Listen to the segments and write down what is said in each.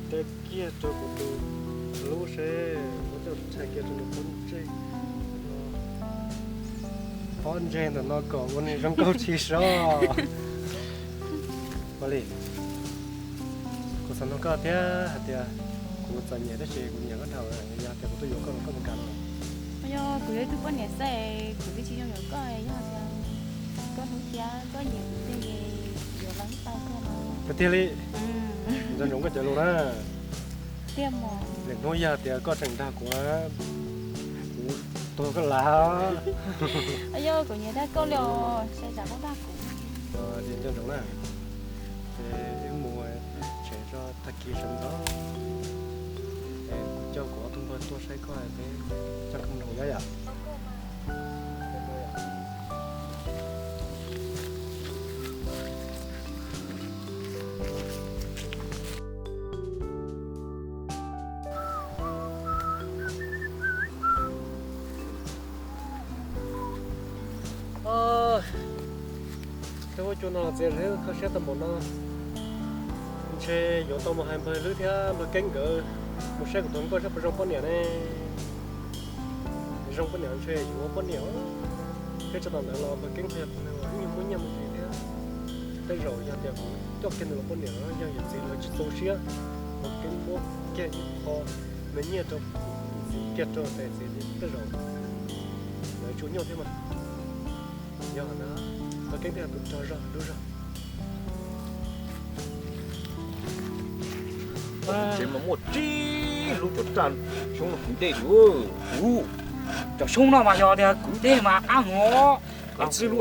Tag kiag rau kuv tus hlub seb muab coj tshais kiag rau nws pob ntseg. Pob ntseg ntawm no kom ua nws zoo nkauj tsis so. Ua li, kuv xav nug koj thiab hais tias kuv txom nyem tab sis kuv nyiam koj dhau, yog tias kuv tuaj yuav koj los koj puas kam los? Yog kuv yog ib tug poj niam xwb, kuv twb tsis zoo yuav koj, yog tias koj hlub thiab koj nyiam kuv tiag ces yuav los tau kawg no. Tiag li? Nco ntsoov koj cov lus na. Tiag mas. Lwm hnub yog tias koj tseem dag kuv, kuv tuag koj lawm. Yog kuv nyiam dag koj li os, sai tsam koj dag kuv. Ces nco ntsoov na, ces wb mus tsev tso, tag kis sawv ntxov es kuv coj kuv ob tug npawg tuaj saib koj, peb coj koj mus nrog nyob yom. Tej huab cua no los txias hlwb kho siab tau npaum no, ntshe yuav tau mus hais npawg Lwb thiab npawg Keeb nkawd mus saib kuv tus hluas nkauj saib puas zoo poj niam ne. Zoo poj niam ntshe yuav poj niam. Thiab tsis tas ntawd los npawg Keeb yog tus neeg uas ib nyuag muaj nyiaj muaj txiaj thiab. Tej zaum yog tias kuv coj kiag nws los poj niam no yog yawm txiv lawv tsis txaus siab, npawg Keeb muab kiag ib qho me nyiaj rau txiv kiag rau tes txiv, tej zaum lawv tsuas nyuaj thiab mas. Yog na, npawg Keeb thiaj tus rog zog dub zog. Tsev mas muaj tsib lub cov raj xyoob no kuv dej lawm. Kuv cov xyoob no mas yog tias kuv dej mas qab heev os. Txij lub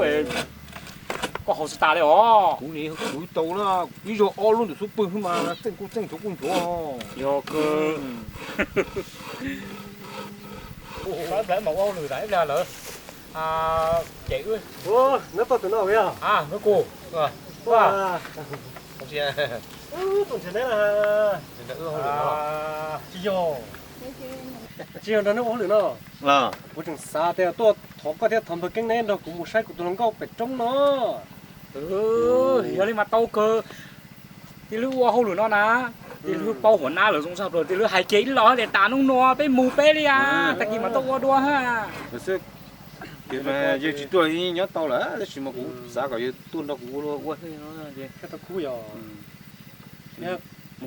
koj haus tsis tas li os. Kuv nim kuv tau na, ib zaug ob lub ntawm xub pwg xwb mas txeej kuj txeej, nchuav kuj nchuav. Yog kawg. Ua hauj lwm tas ib pliag lawm. Ces wb, neb tuaj tus no yog? Neb kuj tuaj nrhiav neb na. Tsis yog, tsis yog nrog neb ua hauj lwm no. Kuv tseem xav tias tuaj thov koj thiab thov npawg Keeb neb nrog kuv mus saib kuv tus hluas nkauj pem roob no. Yog li mas tau kawg. Tij Lwb ua hauj lwm no na, Tij Lwb paub huas nab lawv zoo zog plaws, Tij Lwb hais kiag ib los tias tas hnub no peb mus peb li as, tag kis mas tuaj ua dua ha. Yawg tsis tuaj nyob tau lawm tab sis mas kuv xav kom yawg tuaj nrog kuv ua ua thiab no.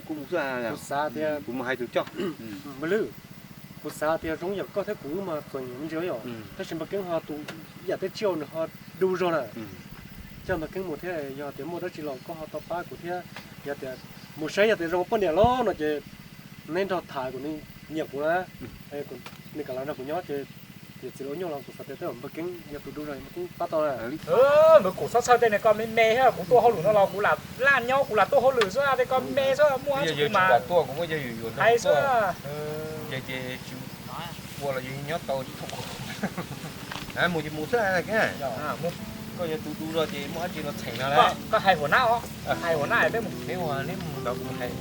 Kuv xav tias, kuv mus hais tus coj. Npawg Lwb, kuv xav tias zoo yam koj thiab kuv mas txom nyem me ntsis yom, tab sis npawg Keeb ho tus yam teb tsiaj nws ho dub zog na. Coj npawg Keeb mus thiab yog tias muaj dab tsi los koj ho tau pab kuv thiab. Yog tias mus saib yog tias zoo poj niam los no ces neb nrog tham kom nws nyiam kuv na, nws kam los nrog kuv nyob ces yawm txiv los nyuaj los kuv xav tias tej zaum npawg Keeb yog tus dub zog npawg Keeb pab tau na. Npawg Kuv txhob txhawj tej no, koj me me thiab, kuv tuaj hauj lwm no los kuv lam laj nyob, kuv lam tuaj hauj lwm xwb, tej koj me xwb, muaj dab tsi kuv mas tuaj, kuv muaj yawg yus yuav hais xwb. Ces ua los yus nyob tau tsis thooj. Mus ces mus xwb. Koj yog tus dub zog ces muaj dab tsi los txheem no lawm. Koj hais huas nab os, hais huas nab peb mus. Neb mus ntawd kuv hais.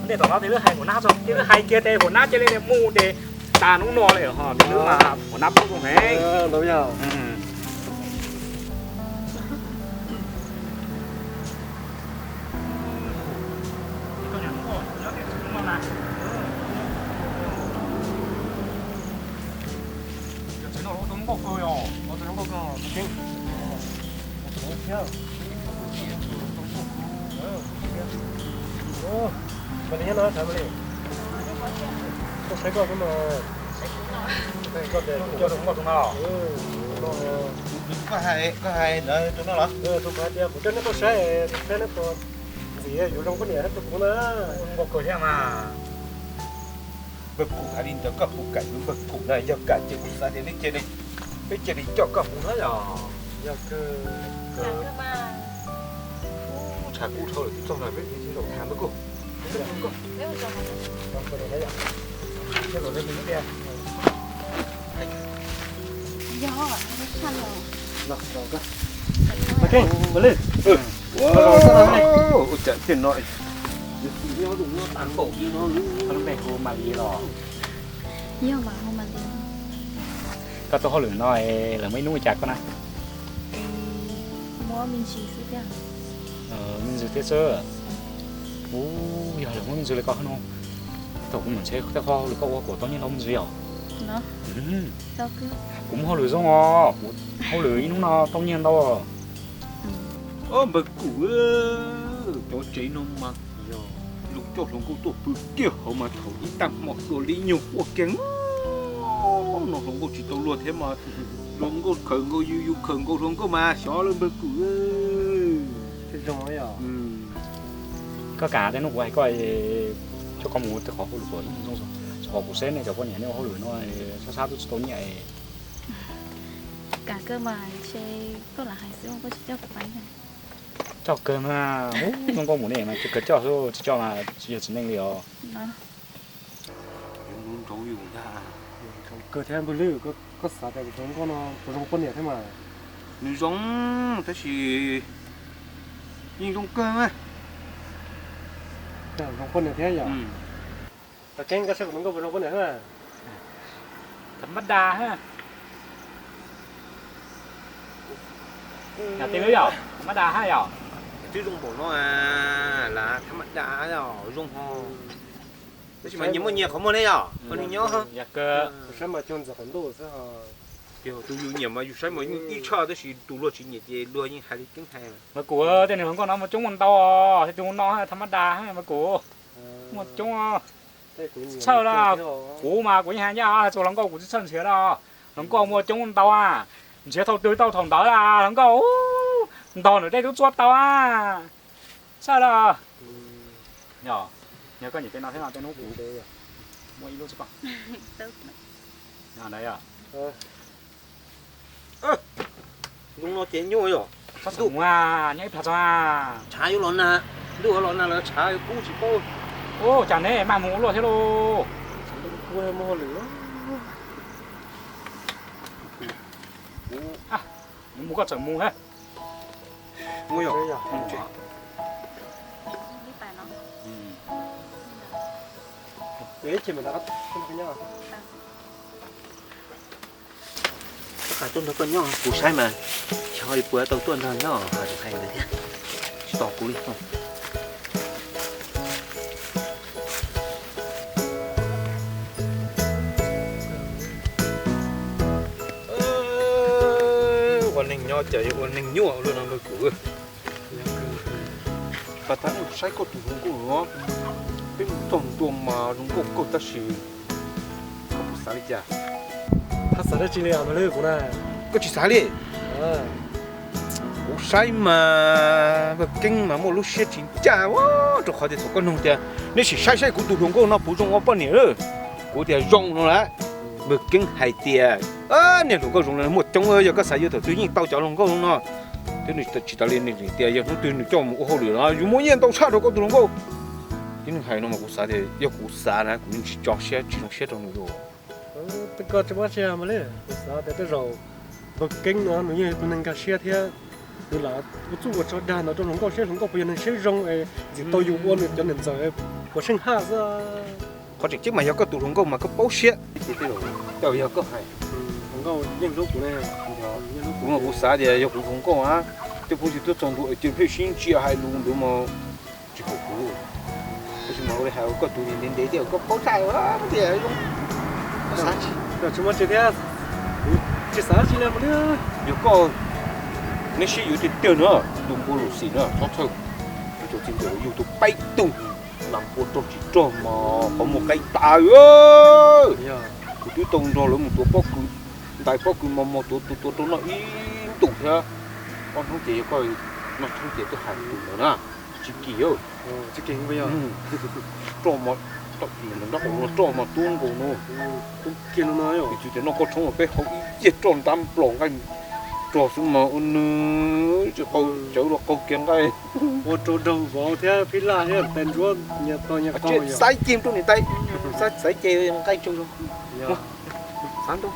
Ntej tom no Tij Lwb hais huas nab tso, Tij Lwb hais kiag tes huas nab cia li mus ces tas hnub no li ho, Tij Lwb mas huas nab paub zoo heev. Mas li nyob no, koj saib koj xwb mas. Koj tias koj coj rau nkauj rau no. Koj hais, koj hais ntawd rau no los? Kuv hais tias kuv coj neb tuaj saib, saib neb puas ntxim yuav zoo poj niam rau kuv na. Nkauj kawg thiab mas. Npawg Kuv hais li ntawd koj puas kam yuav npawg Kuv na? Yog kam ces kuv xav tias neb cia li, peb cia li coj koj mus na yog. Yog kawg. Tshav kub dhau lawm twb txog na, peb zaum tham npawg Kuv. Ua cas tiag no, lub npe hu Malis los? Yog mas hu Malis. Koj tuaj hauj lwm no lawv muaj ib hnub ua cas koj na? Muaj me ntsis xwb thiab. Me ntsis thiab xwb. Ub, yog lawv muaj me ntsis li koj no, thaum kuv mus ntshe tej qhov hauj lwm koj ua kuv tau nyiaj ntau me ntsis yom. Kuv muaj hauj lwm zoo os, kuv hauj lwm ib hnub no tau nyiaj ntau. Npawg Kuj, cov tsev no mas yog luag coj hluas nkauj tuaj pw kiag hauv mas thaum ib tag hmo dua li nyuag quaj kiag no hluas nkauj tsis tau luag thiab mas hluas nkauj khawm nkaus yus, yus khawm nkaus hluas nkauj mas xyov lawm npawg Kuj. Koj kam tej hnub kuv hais koj coj koj mus tej qhov hauj lwm puas zoo zoo, qhov kuv saib nej cov poj niam nej ua hauj lwm no sab sab twb tsis tau nyiaj. Coj kawg mas, zoo nkauj mus nej mas kawg coj xwb, tsis coj mas tsis yog txiv neej li os. Kawg thiab npawg Lwm, koj xav tias kuv tus hluas nkauj no puas zoo poj niam thiab mas? Nws zoo, tab sis yeej zoo kawg mas. Zoo poj niam thiab yom? Keeb, koj saib kuv tus hluas nkauj puas zoo poj niam thiab? Tham mab da ha. Yog tej lub yom, tham mab da ha yom. Twb zoo npaum no las tham mab da yom, zoo ho. Tab sis mas nyias muaj nyias qhov muag ne yom, ho nws nyob. Yog kawg. Saib mas cuag ntxawm qhov ntuj xwb ho. Yog tus yus nyiam mas yus saib mas yeej ib tshaj, tab sis tus luag tsis nyiam ces luag yeej hais li Keeb hais. Mas kuv tej niag hluas nkauj no muaj coob muaj ntau os, thiab tus no tham mab da mas kuv muaj coob. Txhob txhawj las, kuv mas kuv yeej hais ncaj, hais txog hluas nkauj kuv tsis txhawj nrhiav las. Hluas nkauj muaj coob ntau a, nrhiav thaum twg tau thaum ntawd las hluas nkauj, ntog ntawm dej tub txuab tau a. Txhawj las. Yog, yog koj nyiam tej no thiab no tej hnub kuv muaj ib lub tsis koj. Ntawd yog. Zoo no ces nyuaj yom. Txhob xav mus, nyob ib plag tso. Tshav yuav los nag, ntuj los nag lawm tshav kub tsis paub. Ua cas neb maj mus ua luaj thiab lauj. Kuv muaj hauj lwm. Mus koj tseem mus thiab. Mus yom. Koj hais tuaj nrog koj nyob kuv saib mas, xyov puas tau tuaj nrog nyob hais ntawd thiab, tsis tos kuv li. Ua neeg nyob cas yuav ua neeg nyuaj luaj no npawg kuv. Pas tas wb saib koj tus hluas nkauj no, peb mus txog ntua mas zoo nkauj kawg tab sis koj puas xav li cas? Haj xav dab tsi li os npawg Lwm kuv na? Koj tsis xav li? Kuv saib mas npawg Keeb mas muaj lub siab tsis ncaj rau qhov tias thaum koj nug tias neb sim saib saib kuv tus hluas nkauj no puas zoo ua poj niam lawm, kuv tias zoo no lawm. Npawg Keeb hais tias niag hluas nkauj zoo no muaj coob, yog koj xav yuav thaum twg yeej tau cov hluas nkauj no. Thiab nws tsis tas li nws tias yog hnub twg nws coj mus ua hauj lwm no yus muaj nyiaj ntau tshaj rau koj tus hluas nkauj. Thiab nws hais no mas kuv xav tias yog kuv xav na kuv yeej tsis tso siab tsis zoo siab rau nws li. Koj tsis muab tsi mas li, kuv xav tias tej zaum npawg Keeb no nws yeej yog tus neeg nkag siab thiab, nws lam ua txuj ua tso dag ntawd rau hluas nkauj seb hluas nkauj puas yog neeg siab zoo es ntxim tau yus ua nws cov niam ntxawm puas seej haj xwb. Qhov tseem ceeb mas yog koj tus hluas nkauj mas koj paub siab. Tej zaum yog koj hais, hluas nkauj yeej hlub kuv ne. Kuv mas kuv xav tias yog kuv hluas nkauj a, tej phooj ywg tuaj txog ntua es cia pheej sib ntsia hais lus ntawd mas tsis haum kuv. Tab sis mas ua li hais koj tus ntev ntev thiab koj paub tshaj tias zoo. Tsis muaj tsi thiab, tsis xav tsi li. Yog koj, neb sib yuav tiag tiag na, tus npua lus xim na txhob txhawj. Ib tug txiv ntxawm yug tau peb tug, nas npua rog tsis rog mas qhov muag qaib tas. Kuv twb tau nrog lawv mus tuav pob kws, ntais pob kws mos mos tuav tus tuav rau noj ib ntus thiab. Ob hnub ces yog koj noj tshoob ces twb hais tus ntawd na, tsis kim. Roj mas, roj mas tub nkaus no, tub kiag no. Piv txwv tias noj koj tshoob mas peb haus ib ciag roj ntab nplos nqaij rog xwb mas ua nws tsis qau cawv los qaug kiag nqaij. Ua rau daug vauv thiab phib laj thiab tais ntsuab nyias tau nyias qaug. Xaiv ceg rau niam tais, xaiv ceg nqaij tsaug zog. Xav nrau.